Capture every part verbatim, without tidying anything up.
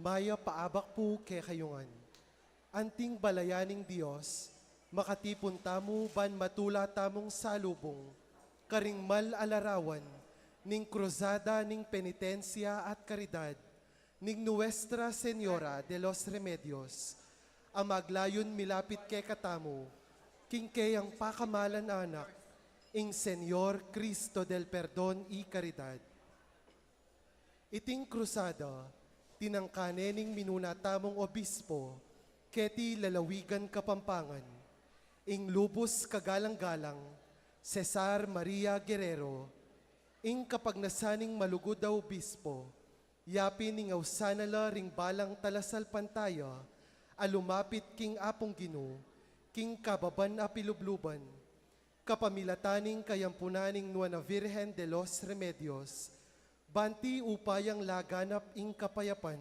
Mayap a abak pu kekayu ngan. Anting balayan ning Dios, makatipun tamu ban matula tamung salubung karing mal a larawan ning Krusada ning Penitensia at Karidad ning Nuestra Señora de los Remedios, a maglayun milapit kekatamu king keyang pakamalan a Anak, ing Señor Cristo del Perdon y Caridad. Iting krusada, tinangka ne ning minuna tamung obispo keti lalawigan Kapampangan, ing lubus kagalang-galang Cesar Maria Guerrero, ing kapagnasan ning malugud a obispo, yapin ing ausan na la ring balang talasalpantaya a lumapit king Apung Ginu king kababan a pilubluban, kapamilatan ning kayampunan ning Nuan a Virgen de los Remedios, ban ti upayang laganap ing kapayapan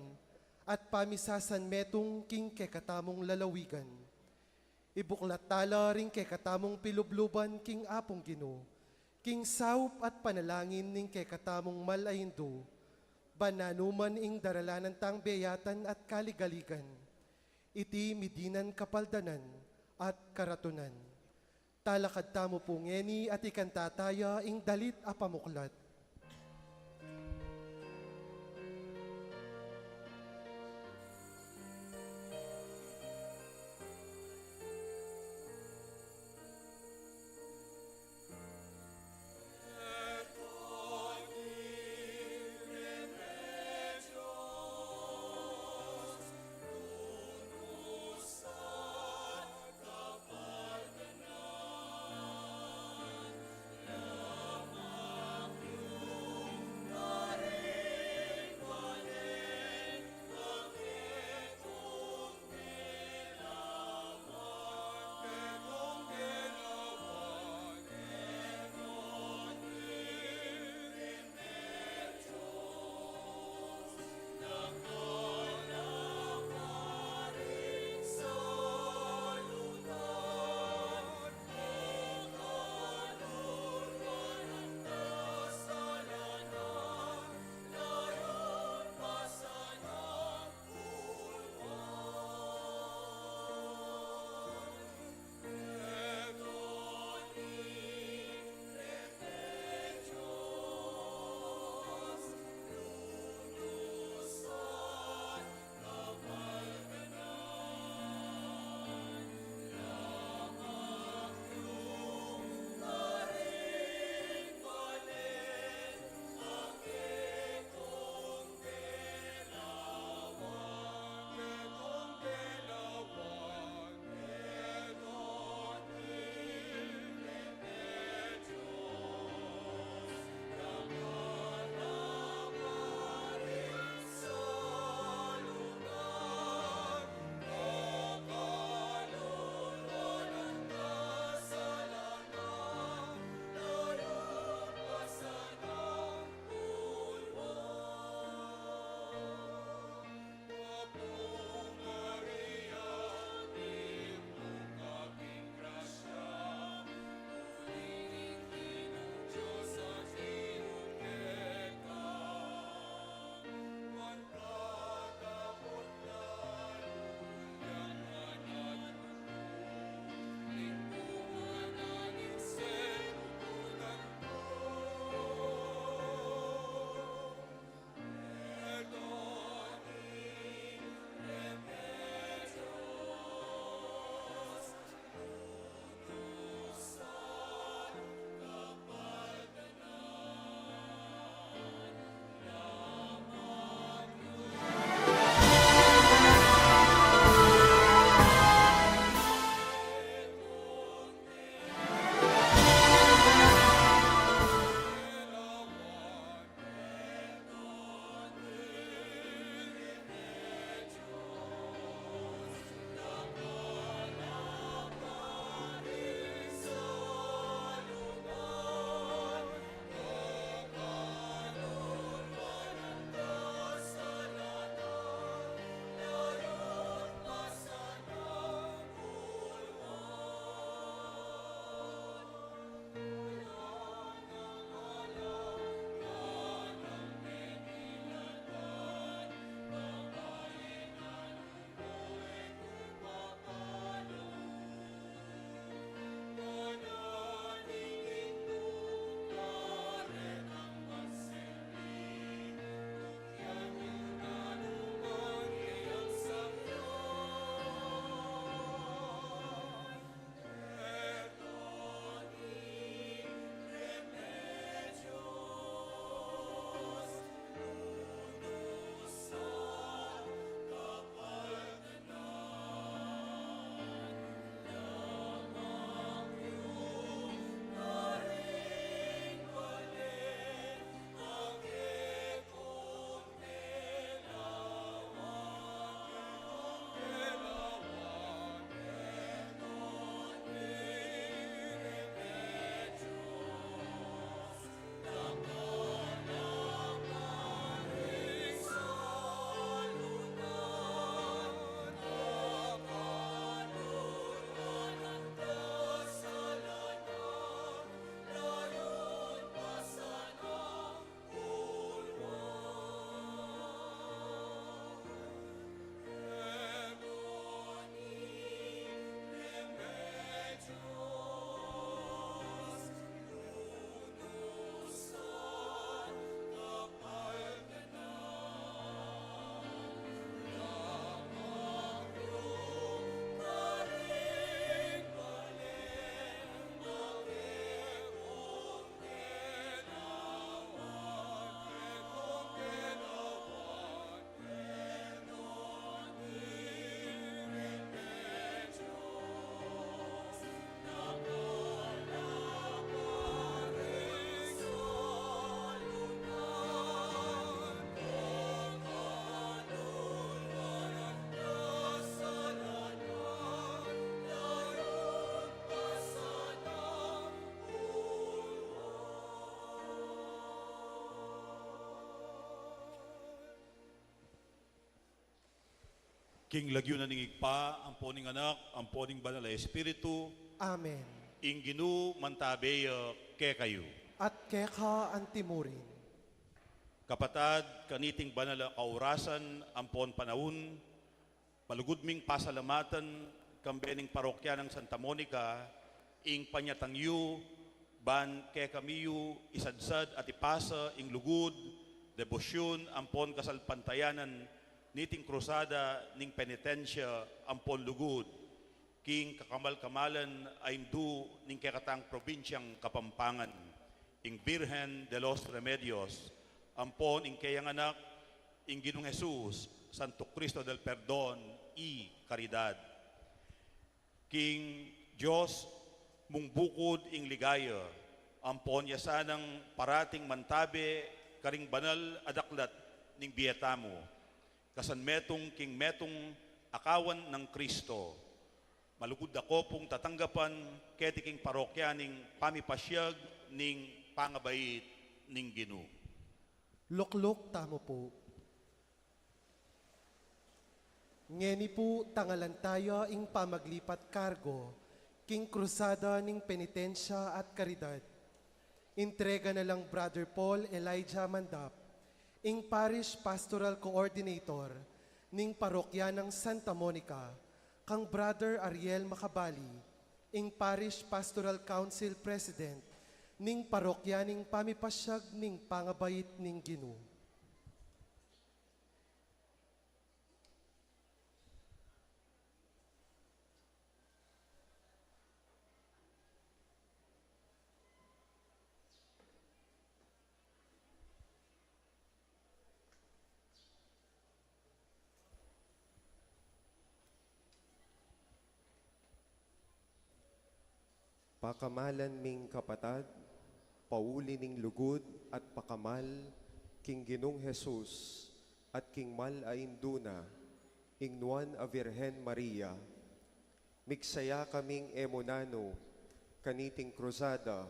at pamisasanmetung king kekatamung lalawigan. Ibuklat tala ring kekatamung pilubluban king Apung Ginu, king saup at panalangin ning kekatamung mal a Indu, ban nanuman ing daralanan tang beyatan at kaligaligan, iti midinan kapaldanan at karatunan. Talakad tamu pu ngeni at ikanta taya ing dalit a pamuklat. King lagyu na ning Ibpa, ampo ning Anak, ampo ning Banal a Espiritu. Amen. Ing Ginu mantabe ya kekayu. At keka antimurin. Kapatad, kaniting banal a kaurasan ampon panaun, malugud ming pasalamatan kambe ning parokya nang Santa Monica ing panyatang yu ban kekami yu isadsad at ipasa ing lugud, debosyun ampon kasalpantayanan niting krusada ning penitensya ampon lugud king kakamal-kamalan a indu ning kekatang probinsyang Kapampangan, ing Virgen de los Remedios, ampon ing keyang anak, ing Ginung Jesus, Santo Cristo del Perdon y Caridad. King Dios mung bukud ing ligaya, ampon ya sanang parating mantabe karing banal a daklat ning bie tamu, kasan metung king metung a kawan nang Cristo. Malugud da ko pung tatanggapan keti king parokya ning pamipasyag ning pangabait ning Ginu. Lukluk tamu pu. Ngeni pu, tangalan taya ing pamaglipat kargo king krusada ning penitensya at karidad. Intrega na lang Brother Paul Elijah Mandap, ing Parish Pastoral Coordinator ning parokya nang Santa Monica, kang Brother Ariel Macabali, ing Parish Pastoral Council President ning parokya ning pamipasyag ning pangabait ning Ginu. Pakamalan ming kapatad, pauli ning lugud at pakamal king Ginung Jesus at king mal a indu na, ing Nuan a Virgen Maria, migsaya kaming e mu nanu kaniting krusada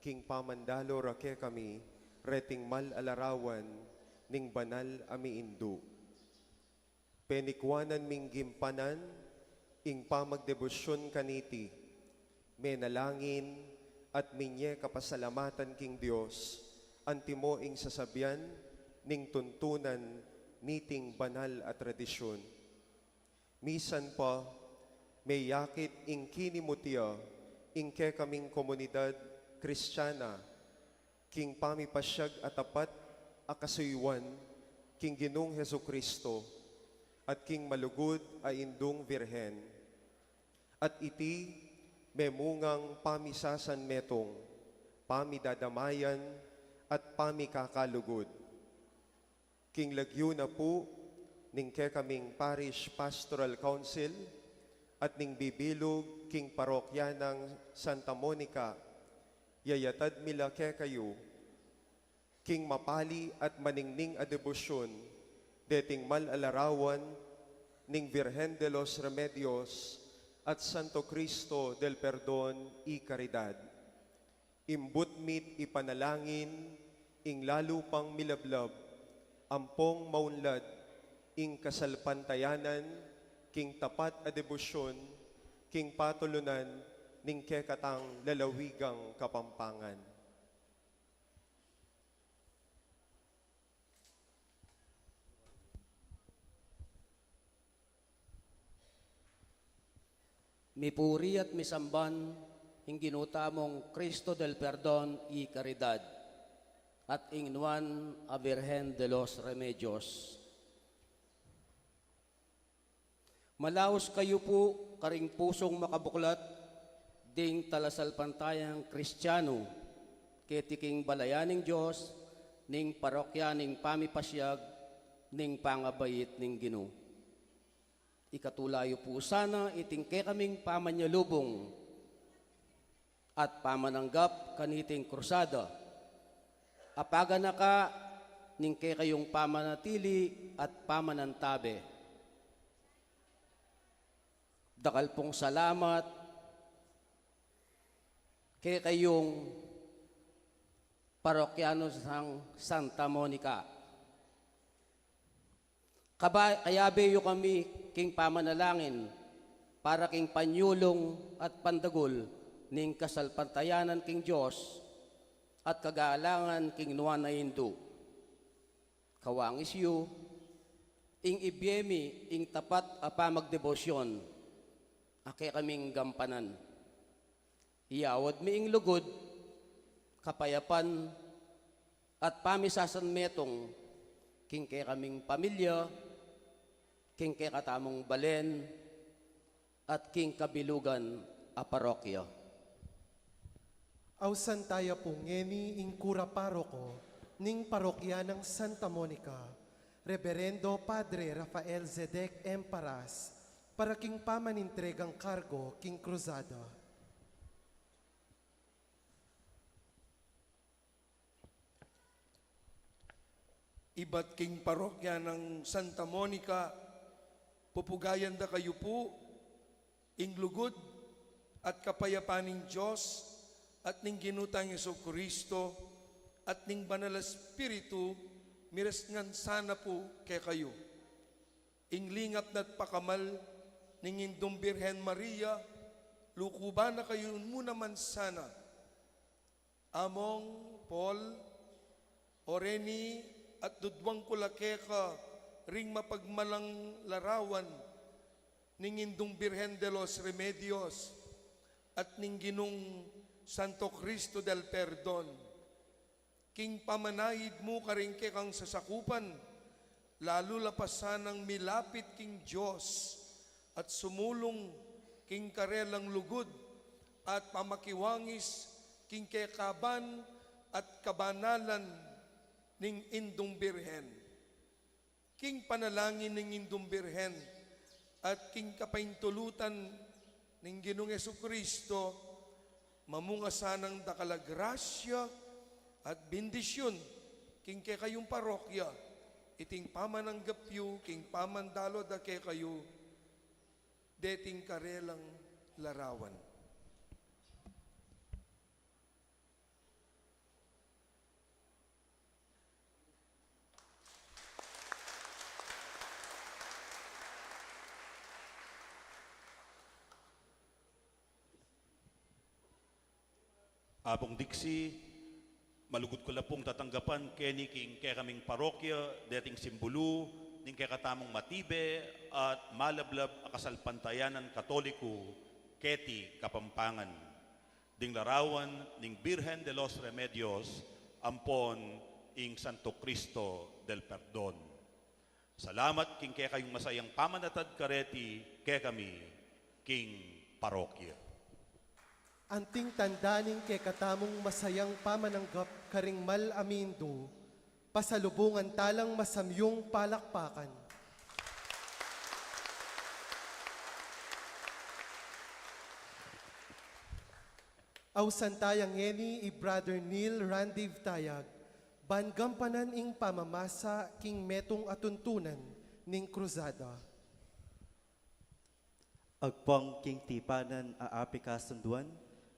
king pamandalo ra kekami reting mal a larawan ning banal a miindu. Penikuanan ming gimpanan ing pamagdebosyun kaniti, menalangin at minye kapasalamatan king Dios, antimo ing sasabian ning tuntunan niting banal a tradisyun. Misan pa, meyakit ing kinimutya ing kekaming komunidad Kristiana king pamipasyag a tapat a kasuyuan king Ginung Jesucristo at king malugud a Indung Virgen. At iti memungang pamisasanmetung, pamidadamayan, at pamikakalugud. King lagyu na pu ning kekaming Parish Pastoral Council at ning bibilug king parokya nang Santa Monica, yayatad mi la kekayu king mapali at maningning a debosyun deting mal a larawan ning Virgen de los Remedios at Santo Cristo del Perdon y Caridad. Imbut mi't ipanalangin ing lalu pang milablab ampong maunlad ing kasalpantayanan king tapat a debosyun king patulunan ning kekatang lalawigang Kapampangan. Mipuri at misamban ing Ginu tamung Cristo del Perdon y Caridad, at ing Nuan a Virgen de los Remedios. Malaus kayu pu karing pusung makabuklat ding talasalpantayang Kristiano keti king balayan ning Dios ning parokya ning pamipasyag ning pangabait ning Ginu. Ikatula yu pu sana iting kekaming pamanyalubung at pamananggap kaniting krusada, apaganaka ning kekayung pamanatili at pamanantabe. Dakal pung salamat kekayung parokyano sang Santa Monica. Kaba-, kayabe yu kami king pamanalangin para king panyulung at pandagul ning kasalpantayanan king Dios at kagalangan king nuan a Indu. Kawangis yu, ing ibie mi ing tapat a pamagdebosyon a kekaming gampanan. Iyawad mi ing lugud, kapayapan, at pamisasanmetung king kekaming pamilya, king kekatamung balen, at king kabilugan a parokya. Ausan taya pu ngeni ing kura paroko ning parokya nang Santa Monica, Reberendo Padre Rafael Zedek M. Paras, para king pamanintregang kargo king krusada. Ibat king parokya nang Santa Monica, pupugayan da kayu pu ing lugud at kapayapan ning Dios at ning Ginu tang Jesucristo at ning Banal a Espiritu, miresngan sana pu kekayu. Ing lingap na't pakamal ning Indung Birhen Maria, lukuban na kayu mu naman sana. Among Paul, oreni at dudwang ku la keka ring mapagmalang larawan ning Indung Birhen de los Remedios at ning Ginung Santo Cristo del Perdon. King pamanaid mu karing kekang sasakupan, lalu la pa sanang milapit king Dios at sumulung king karelang lugud at pamakiwangis king kekaban at kabanalan ning Indung Birhen. King panalangin ning Indung Birhen at king kapaintulutan ning Ginung Jesucristo, mamunga sanang dakal a grasya at bendisyun king kekayung parokya, iting pamananggap yu king pamandalo da kekayu deting karelang larawan. Apung Diksi, malugud ku la pung tatanggapan keni king kekaming parokya deting simbulu ning kekatamung matibe at malablab a kasalpantayanan Katoliku keti Kapampangan, ding larawan ning Birhen de los Remedios ampon ing Santo Cristo del Perdon. Salamat king kekayung masayang pamanatad kareti kekami king parokya. Anting tanda ning kekatamung masayang pamananggap karing mal a mindu, pasalubungan talang masamyung palakpakan. Ausan taya ngeni i Brother Neil Randiv Tayag, ban gampanan ing pamamasa king metung a tuntunan ning Krusada. Agpang king tipanan a api kasunduan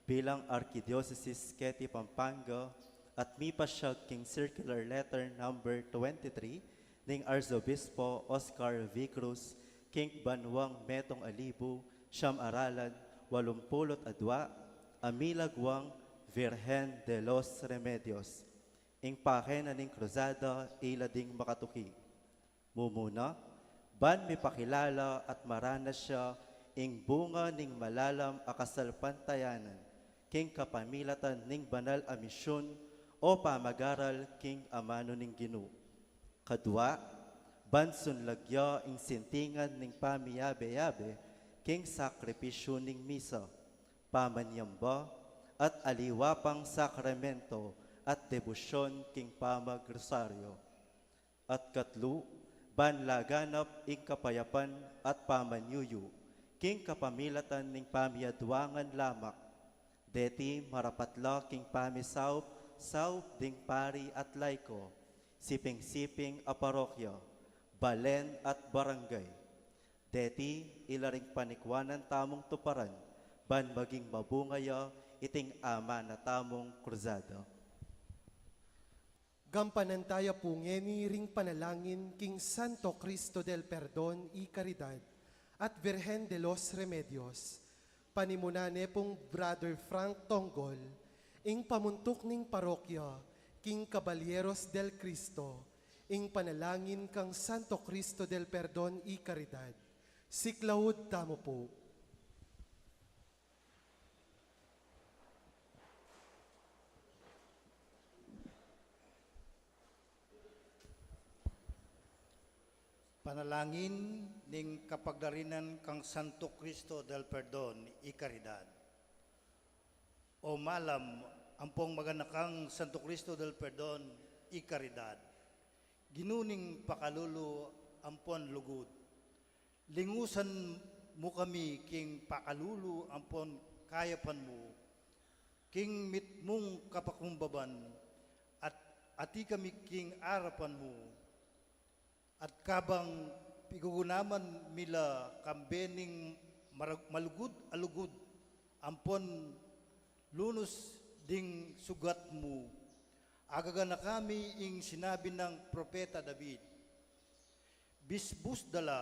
bilang Arkidiosesis keti Pampanga at mipasyag king circular letter number twenty-three ning Arzobispo Oscar V. Cruz king banuang metung a libu siyam aralan walumpulu't adua a milagwang Virgen de los Remedios. Ing pakena ning Krusada ila ding makatuki. Mumuna, ban mipakilala at maranas ya ing bunga ning malalam a kasalpantayanan king kapamilatan ning banal a misyun o pamagaral king amanu ning Ginu. Kadua, ban sunlag ya ing sintingan ning pamiyabe-yabe king sakripisyu ning misa, pamanyamba, at aliwa pang sakramento at debosyon king pamagrosaryo. At katlu, ban laganap ing kapayapan at pamanyuyu king kapamilatan ning pamiyaduangan lamak. Deti marapat la king pamisaup-saup ding pari at laiko, siping-siping a parokya, balen at barangay. Deti ila ring panikwanan tamung tuparan ban maging mabunga ya iting amana tamung Krusada. Gampanan taya pu ngeni ring panalangin king Santo Cristo del Perdon y Caridad at Virgen de los Remedios. Panimunan ne pung Brother Frank Tonggol, ing pamuntuk ning parokya king Caballeros del Cristo, ing panalangin kang Santo Cristo del Perdon y Caridad. Siklaud tamu pu. Panalangin ning kapagdarinan kang Santo Cristo del Perdon y Caridad. O malam ampong maganakang Santo Cristo del Perdon y Caridad, Ginu ning pakalulu ampon lugud, lingusan mu kami king pakalulu ampon kayapan mu, king mitmung kapakumbaban, at ati kami king arapan mu, at kabang pigugunaman mi la kambe ning marag-, malugud a lugud ampon lunus ding sugat mu, agaganaka mi ing sinabi nang propeta David, bisbus da la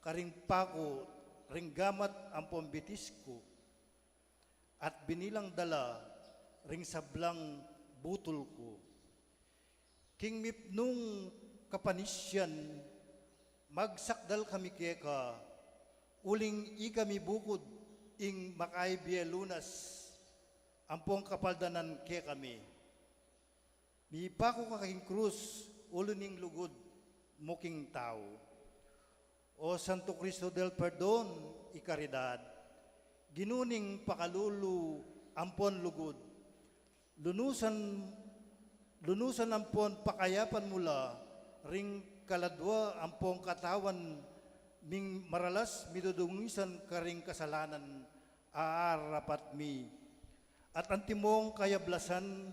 karing paku ring gamat ampon bitis ku, at binilang da la ring sablang butul ku. King mipnung kapanisian, magsakdal kami keka, uling ikami bukud ing makaibie lunas ampong kapaldanan kekami. Mipaku ka king krus, ulu ning lugud mu king tau. O Santo Cristo del Perdon y Caridad, Ginu ning pakalulu ampon lugud, lunusan, lunusan ampon pakayapan mu la ring kaladua ampong katawan ming maralas midudungisan karing kasalanan a arapat mi. At antimong kayablasan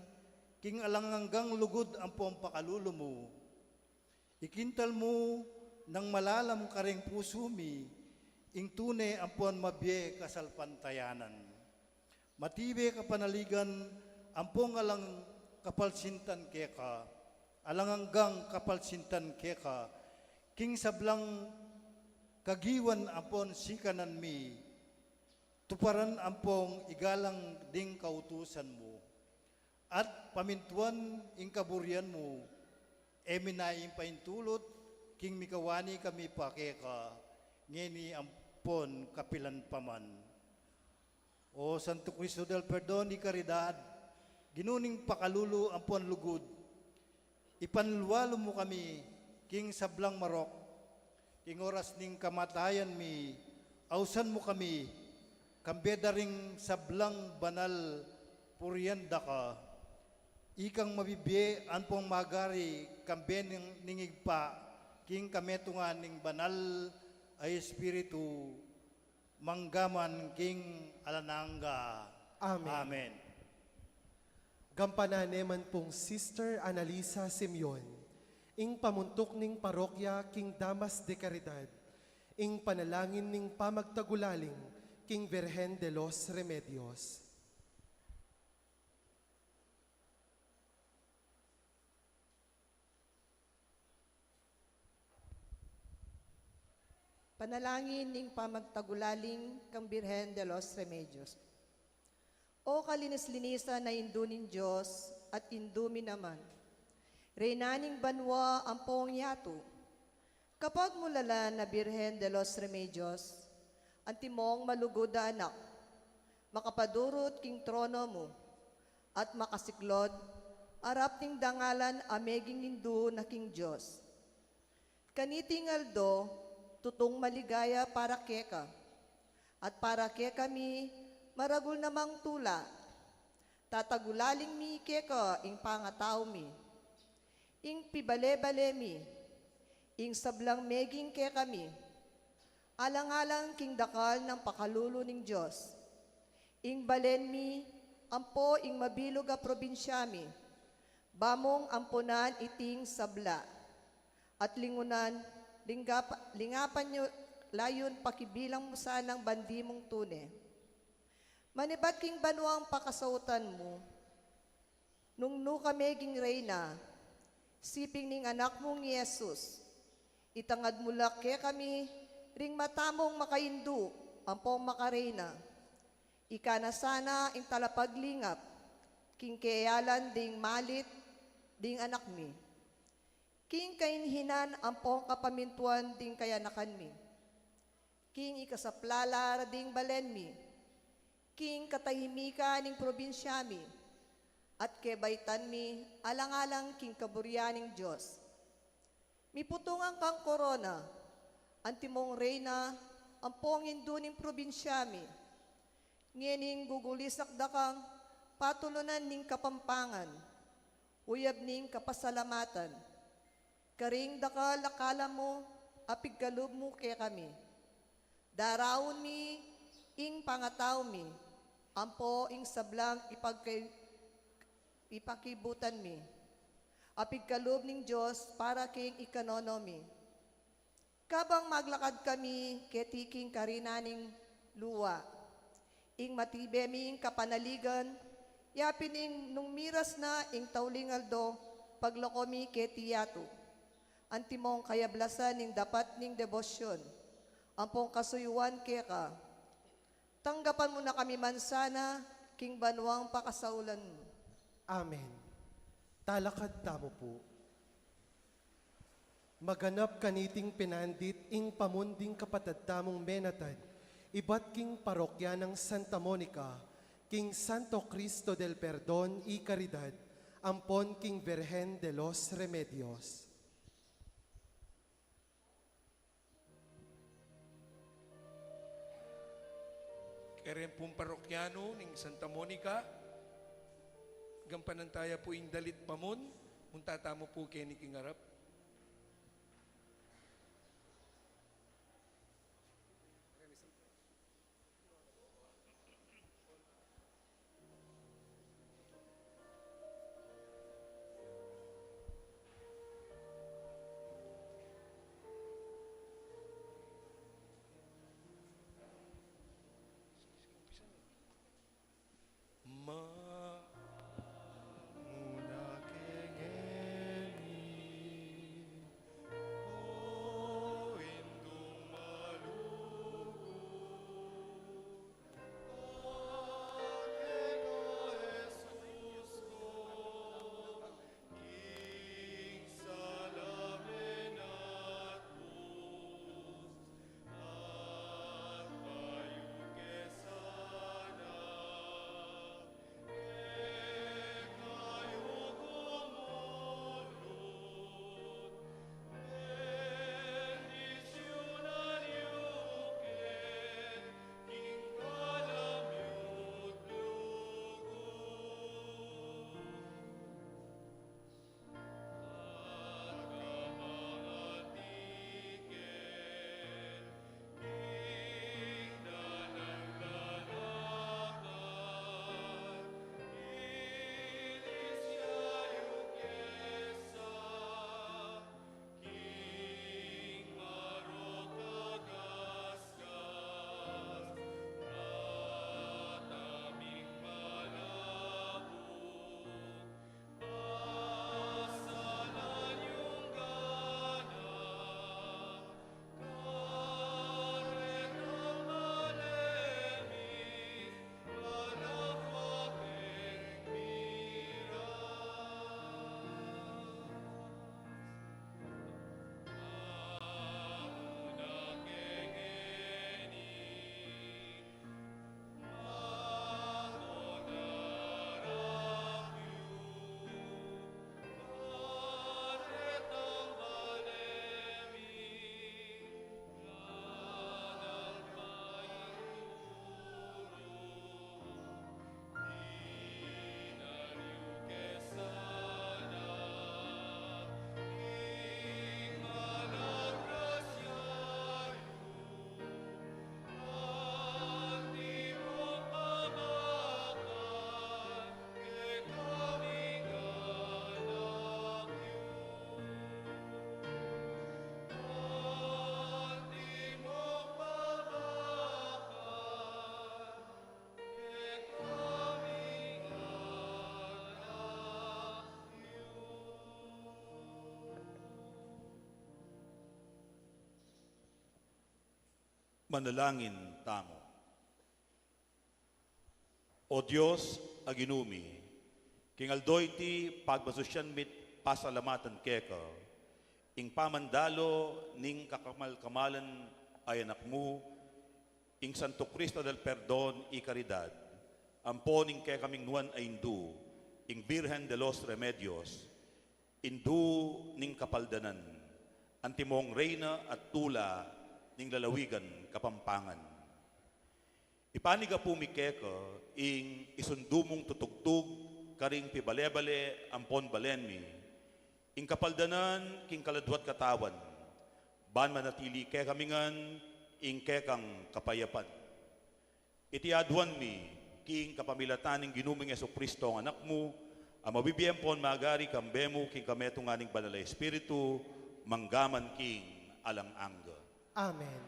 king alang anggang lugud ampong pakalulu mu, ikintal mu nang malalam karing pusu mi ing tune ampon mabie kasalpantayanan. Matibe kapanaligan ampong alang kapalsintan keka, alang anggang kapalsintan keka, king sablang kagiwan ampon sikanan mi, tuparan ampong igalang ding kautusan mu. At pamintuan ing kaburian mu, e mi na ing paintulut, king mikawani kami pa keka, ngeni ampon kapilan pa man. O Santo Cristo del Perdon y Caridad, Ginu ning pakalulu ampon lugud, ipanlualu mu kami king sablang marok, king oras ning kamatayan mi, ausan mu kami, kambe da ring sablang banal purian da ka. Ikang mabibie ampong magari kambe ning, ning Ibpa, king kametungan ning Banal a Espiritu, manggaman king alang angga. Amen. Amen. Gampanan ne man pung Sister Annalisa Simeon, ing pamuntuk ning parokya king Damas de Caridad, ing panalangin ning pamagtagulaling king Virgen de los Remedios. Panalangin ning pamagtagulaling kang Birhen de los Remedios. O kalinis-linisan a Indu ning Dios at Indu mi naman, Reyna ning banua ampong yatu, kapagmulalan a Birhen de los Remedios, antimong malugud a anak, makapadurut king trono mu, at makasiklod arap ning dangalan a meging Indu na king Dios. Kaniting aldo, tutung maligaya para keka, at para kekami maragul namang tula. Tatagulaling mi keka ing pangatau mi, ing pibale-bale mi, ing sablang meging kekami, alang-alang king dakal nang pakalulu ning Dios. Ing balen mi, ampo ing mabilug a probinsya mi, ba mung ampunan iting sabla, at lingunan, linggap-, lingapan yu la yun pakibilang mu sanang bandi mung tune. Manibat king banuang pakasautan mu, nung nu ka meging reyna, Siping ning Anak mung i Jesus, itangad mu la kekami ring mata mung makaindu ampong makareyna. Ika na sana ing talapaglingap king keyalan ding malit ding anak mi, king kahinhinan ampong kapamintuan ding kayanakan mi, king ikasaplala ding balen mi, king katahimikan ning probinsya mi, at kebaitan mi alang-alang king kaburian ning Dios. Miputungan kang korona, antimong reyna ampong indu ning probinsya mi. Ngening gugulisak da kang patulunan ning Kapampangan, uyab ning kapasalamatan. Karing dakal a kala mu a pigkalub mu kekami. Daraun mi ing pangatau mi, ampo ing sablang ipagkay-, ipakibutan mi, a pigkalub ning Dios para king ikanono mi. Kabang maglakad kami keti king karina ning luwa, ing matibe ming kapanaligan, yapin ing nung miras na ing tauling aldo, paglako mi keti yatu. Antimong kayablasan ning dapat ning debosyon, ampong kasuyuan keka. Tanggapan mu na kami man sana king banuang pakasaulan mu. Amen. Talakad tamu pu. Maganap kaniting pinandit ing pamun ding kapatad tamung menatad, ibat king parokya nang Santa Monica, king Santo Cristo del Perdon y Caridad, ampon king Virgen de los Remedios. Keren pung parokyanu ning Santa Monica, gampanan taya pu ing dalit pamun, munta tamu pu keni king arap. Manguna ke ngeni Manalangin tamu. O Dios, a Ginu mi, king aldo iti pagmasusyan mi't pasalamatan keka, ing pamandalo ning kakamal-kamalan a Anak mu, ing Santo Cristo del Perdon y Caridad, ampo ning kekaming nuan a Indu, ing Virgen de los Remedios, Indu ning Kapaldanan, antimong Reyna at Tula ning lalawigan Kapampangan. Ipanigapu mi keka ing isundu mung tutugtug karing pibale-bale ampon balen mi, ing kapaldanan king kaladwa't katawan, ban manatili kekami ngan ing kekang kapayapan. Iti aduan mi king kapamilatan ning Ginu ming Jesucristo a Anak mu, a mabibie ampon magari kambe mu king kametungan ning Banal a Espiritu, mangga man king alang angga. Amen.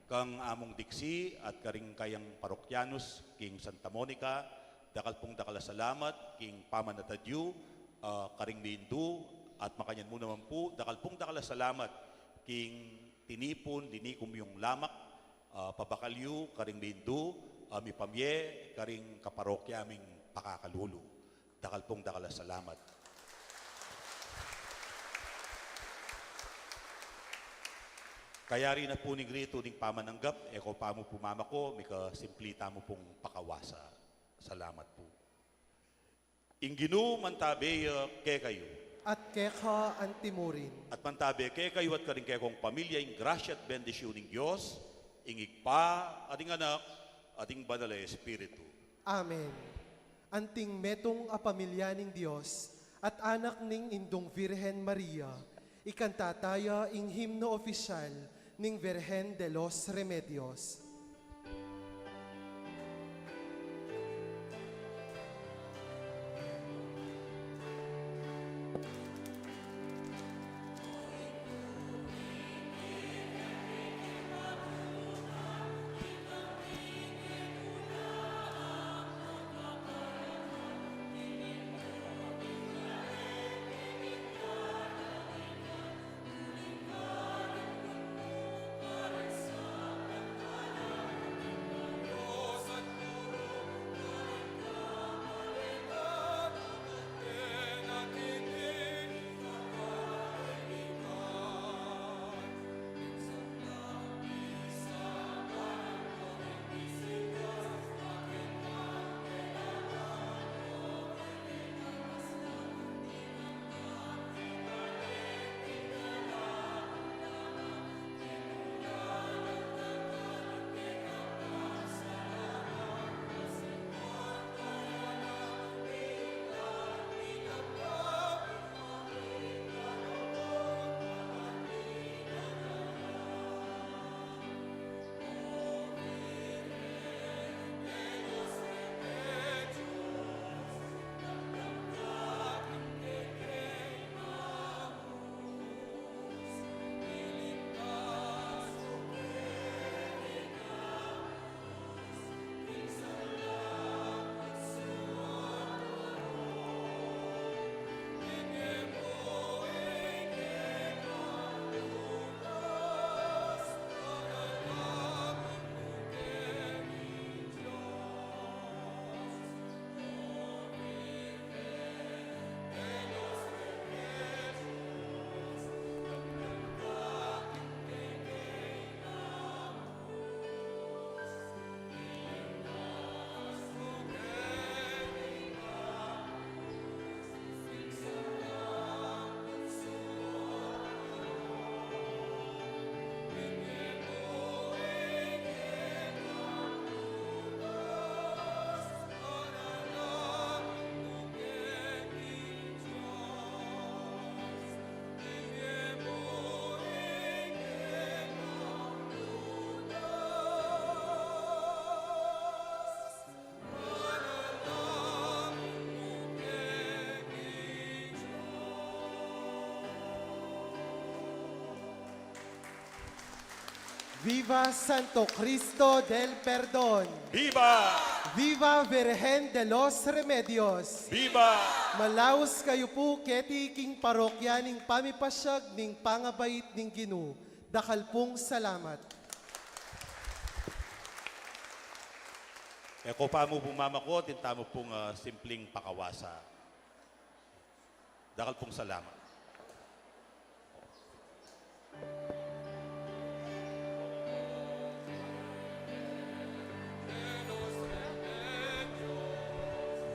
Kang Among Diksi at karing kayang parokyanus king Santa Monica, dakal pung dakal a salamat king pamanatad yu, ah, karing mi Indu, at makanyan mu naman pu, dakal pung dakal a salamat king tinipun, linikum yung lamak, ah, pabakal yu karing mi Indu, ah, mipamye karing kaparokya ming pakakalulu. Dakal pung dakal a salamat. Kayari na pu ning ritu ning pamananggap, e ko pa mu pu mamako, mika simpli tamu pung pakawasa. Salamat pu. Ing Ginu mantabe ya kekayu. At keka antimurin. At mantabe kekayu at karing kekong pamilya ing grasya at bendisyun ning Dios, ing Ibpa, at ing Anak, at ing Banal a Espiritu. Amen. Anting metung a pamilya ning Dios at anak ning Indung Virgen Maria, ikanta taya ing himno opisyal ning Virgen de los Remedios. Viva Santo Cristo del Perdon! Viva! Viva Virgen de los Remedios! Viva! Malaus kayu pu keti king parokya ning pamipasyag ning pangabait ning Ginu. Dakal pung salamat. E ko pa mu pung mamaku, atin tamu pung, ah, simpling pakawasa. Dakal pung salamat.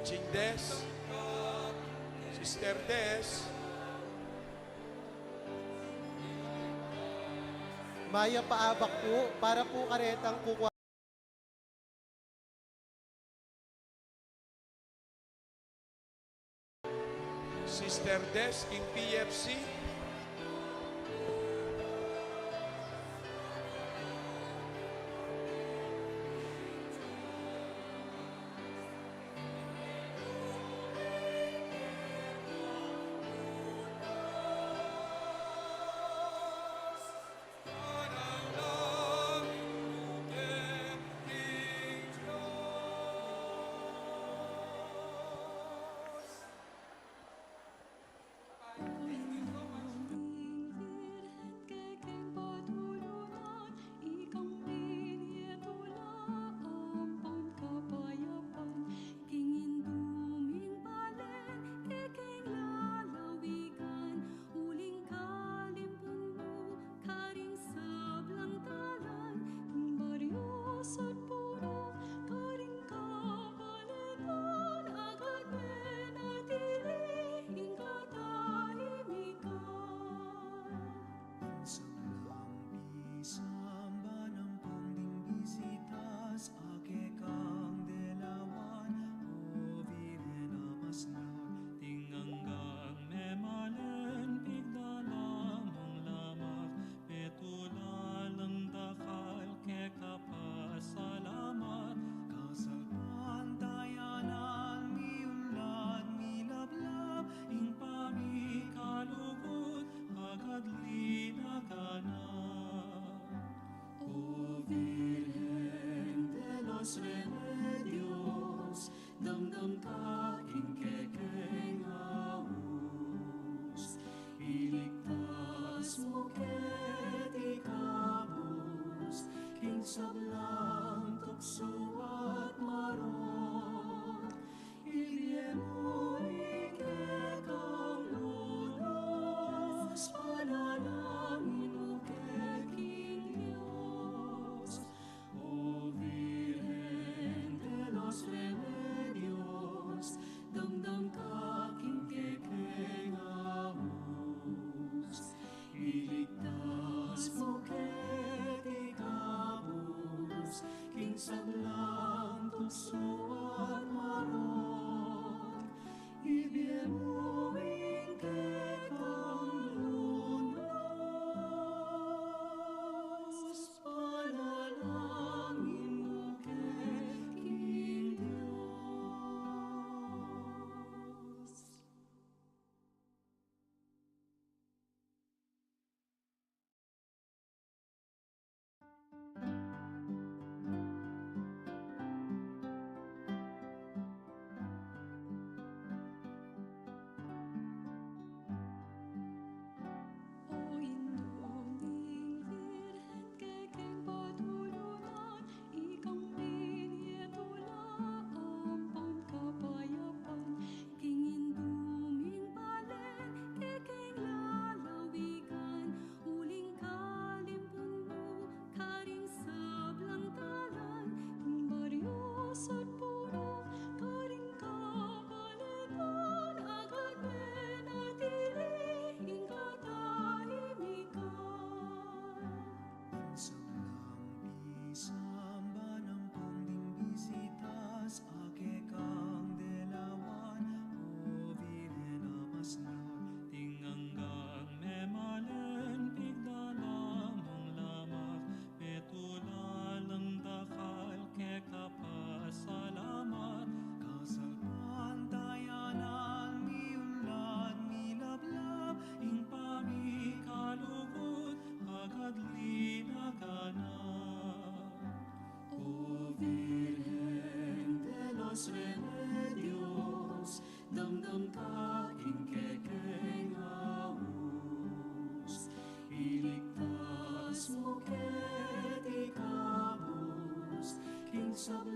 Ching Des, Sister Des. Mayap a abak pu, para pu karetang kukuha. Sister Des, king P F C. King Indu ming balen, kekeng lalawigan, uling kalimpun mu, karing sablang dalan, king baryo at purok, karing kabaletan, agad menatili ing katahimikan. Ing sablang pisamban ampong ding bisitas, a kekang delawan, O Virgen a masnud, ding anggang memalen, pigdalam mung lamak, petula lang dakal keka pasalamat, kasalpantayanan, miunlad milablab, ing pamikalugud, agad linaganap. O Virgen de los Remedios, damdam ka king kekeng aus, iligtas mu keti kabus, king sablang tuksu at marok, ibie mu ing kekang lunas, panalangin mu ke king Dios. O Virgen de los Remedios, damdam ka king kekeng aus, iligtas mu keti kabus, king sablang tuksu at marok, ibie mu ing kekang lunas, panalangin mu ke king Dios. King Indu ming balen, kekeng lalawigan, uling kalimpun mu, karing sablang dalan, king baryo at purok, karing kabaletan, agad menatili ing katahimikan. Ing sablang pisamban ampong ding bisitas, a kekang delawan, O Virgen a masnud, ding anggang memalen, pigdalam mung lamak, petula lang dakal keka pasalamat, kasalpantayanan, miunlad milablab, ing pamikalugud, agad linaganap. O Virgen de los Remedios, damdam ka king kekeng aus, iligtas mu keti kabus, king sab-